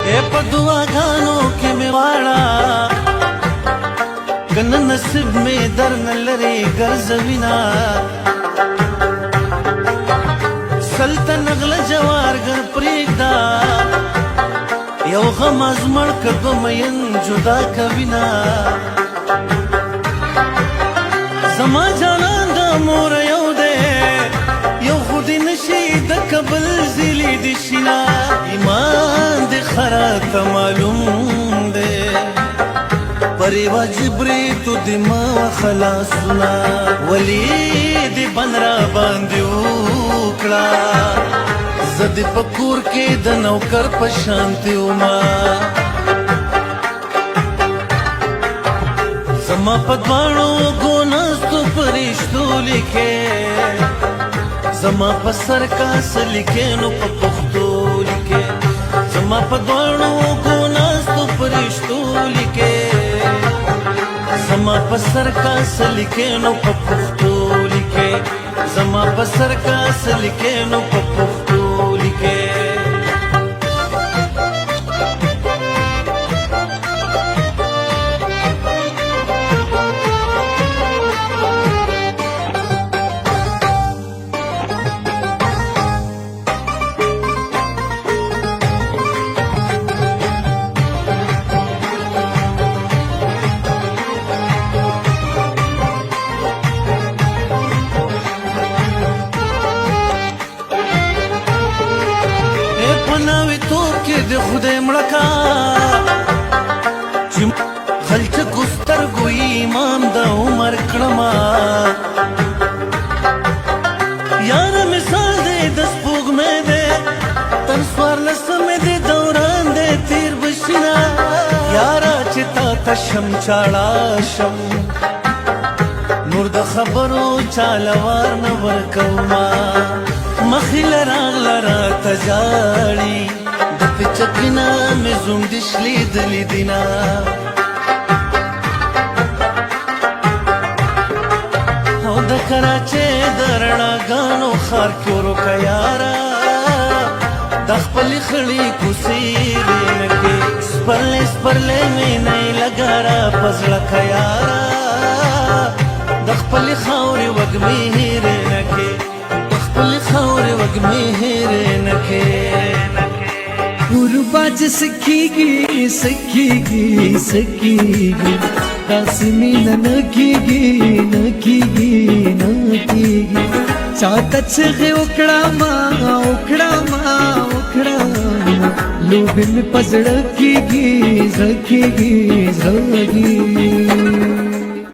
اے په دعاګانو کې مې واړه، کنه نصیب مې در نه لري ګرځوینا. سلطن غله جوارګر پرېږده، یو غم ازمړ که دوه مین جدا کوینا. زما جانان د مور یو دی، یو خو دې نشي د کبل زلی دي شینا. ایمان دې خراته معلوم دی، پرې واجبري تو دې ما خلاصنا. ولی دې بن را باندې وکړه، زه دې په کور کې د نوکر په شانتي وما. زما په دواړو ګونستو فرشتو لیکې، زما په سر کاس لیکې نو په پښتو لیکې. زما په دواړو ګونستو فرشتو لیکې، زما په سر کاس لیکې نو په پښتو لیکې. زما په سر کاس لیکې نو په پښتو لیکې. اے پناوي توب کې د خدای مړکا، چې غلچکو سترګو امام د عمر کړما. یار مثال دی د سپوږمۍ دی، تر څوارلسمې دی دوران دی تیر بشینا. یارا چې تا ته شم چاړه شم، نور د خبرو چالوار نه ورکوما. مخې له راغله راته ژاړي، د پچکینا مې زوندې شلېدلې دینه. او د کراچۍ د رڼاګانو ښار کې ورکه یاره، د خپلې خړې کوڅې نه کې. سپرلی سپرلی مې نه لګا را په زړه که یاره، د خپلې خاورې وږمې هېرې نه کې. د خپلې خاورې وږمې هېرې نه کې. غربا چې سکیږي سکیږي سکیږي، داسې مینه نه کیږي نه کیږي نه کیږي. چاته چغې وکړه ما وکړه ما وکړه ما، لوبې مې په زړه کیږي زړه کیږي زړه کیږي.